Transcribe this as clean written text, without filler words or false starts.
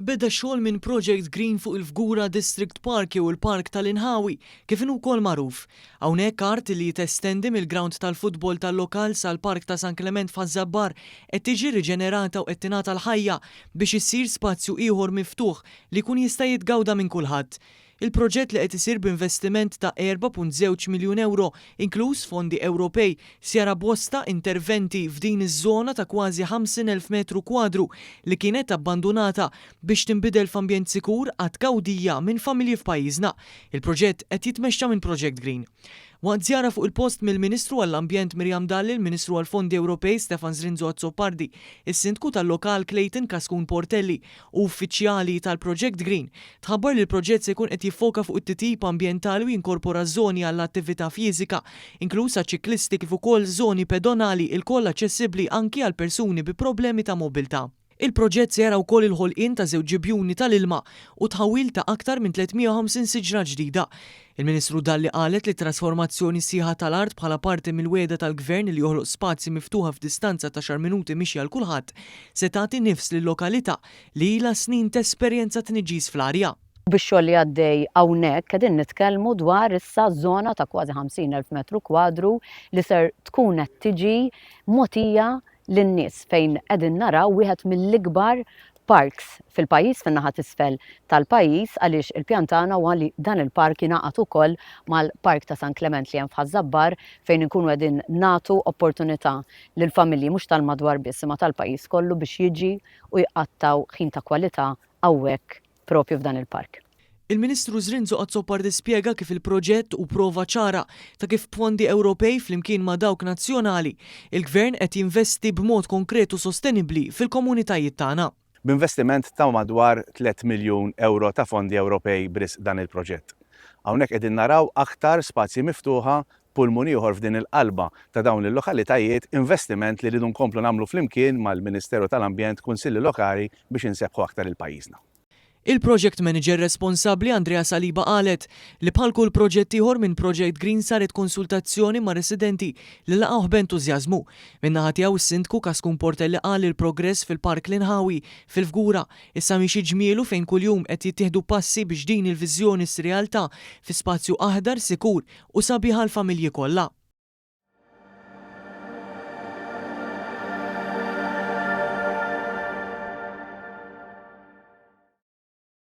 Beda x-xogħol minn Project Green fuq il-Fgura District Park jew il-Park tal-Inħawi, kif inhu wkoll magħruf. Hawnhekk art li testendi mill-grawnd tal-futbol tal-lokal sal-Park ta' San Klement f'Ħaż-Żabbar qed tiġi riġenerata u qed tingħata l-ħajja biex issir spazju ieħor miftuħ li jkun jista' jitgawda minn kulħadd. Il-proġett li qed isir b'investiment ta' 4.2 miljun ewro, inkluż fondi Ewropej, se jara bosta interventi f'din iż-żona ta' kważi 50,000 metru kwadru li kienet abbandunata biex tinbidel f'ambjent sikur għat-tgawdija minn familji f'pajjiżna. Il-proġett qed jitmexxa minn Project Green. Waqt żjara fuq il-post mill-Ministru għall-Ambjent Miriam Dalli, il-Ministru għall-Fondi Ewropej Stefan Zrinzo Azzopardi, is-Sindku tal-lokal Clayton Cascun Portelli u uffiċjali tal-Project Green, tħabbar li l-proġett se jkun qed jiffoka fuq it-titjib ambjentali u jinkorpora żoni għall-attività fiżika, inkluż għaċ-ċiklisti kif ukoll żoni pedonali ilkoll aċċessibbli anki għal persuni bi problemi ta' mobilità. Il-proġett se jara wkoll il-ħolqien ta' żewġ ġibjuni tal-ilma u tħawwil ta' aktar minn 350 siġra ġdida. Il-Ministru Dalli qalet li t-trasformazzjoni sħiħa tal-art bħala parti mill-wegħda tal-Gvern li joħloq spazji miftuħa f'distanza ta' xar minuti mixi għal kulħadd se tagħti nifs lil-lokalità li ilha snin tesperjenza tniġġis fl-arja. Bix-xogħol li għaddej hawnhekk qegħdin nitkellmu dwar issa żona ta' kważi 50,000 metru kwadru li ser tkun qed tiġi mogħtija lin-nies fejn qegħdin naraw wieħed mill-ikbar parks fil-pajjiż, fin-naħa t'isfel tal-pajjiż, għaliex il-pjan tagħna huwa li dan il-park jingħaqad ukoll mal-Park ta' San Klement li hemm f'Ħaż-Żabbar fejn inkunu qegħdin nagħtu opportunità lill-familji mhux tal-madwar biss imma tal-pajjiż kollu biex jiġi u jqattgħu ħin ta' kwalità hawnhekk propju f'dan il-park. Il-Ministru Zrinzo Azzopardi spjega kif il-proġett hu prova ċara ta' kif b'fondi Ewropej flimkien ma' dawk nazzjonali, il-Gvern qed jinvesti b'mod konkret u sostenibbli fil-komunitajiet tagħna. B'investiment ta' madwar 3 miljun ewro ta' fondi Ewropej b'risq dan il-proġett. Hawnhekk qegħdin naraw aktar spazji miftuħa, pulmun ieħor f'din il-qalba ta' dawn il-lokalitajiet, investiment li rridu nkomplu nagħmlu flimkien mal-Ministeru tal-Ambjent, Kunsilli Lokali biex insebbħu aktar il-pajjiżna. Il-Project Manager responsabbli Andrea Saliba qalet li bħal kull proġett ieħor minn Project Green saret konsultazzjoni mar-residenti li laqgħuh b'entużjażmu. Min-naħa tiegħu s-Sindku Cascun Portelli qal li l-progress fil-Park l-Inħawi fil-Fgura issa miexi ġmielu fejn kuljum qed jittieħdu passi biex din il-viżjoni ssir realtà fi spazju aħdar sikur u sabiħ għall-familji kollha.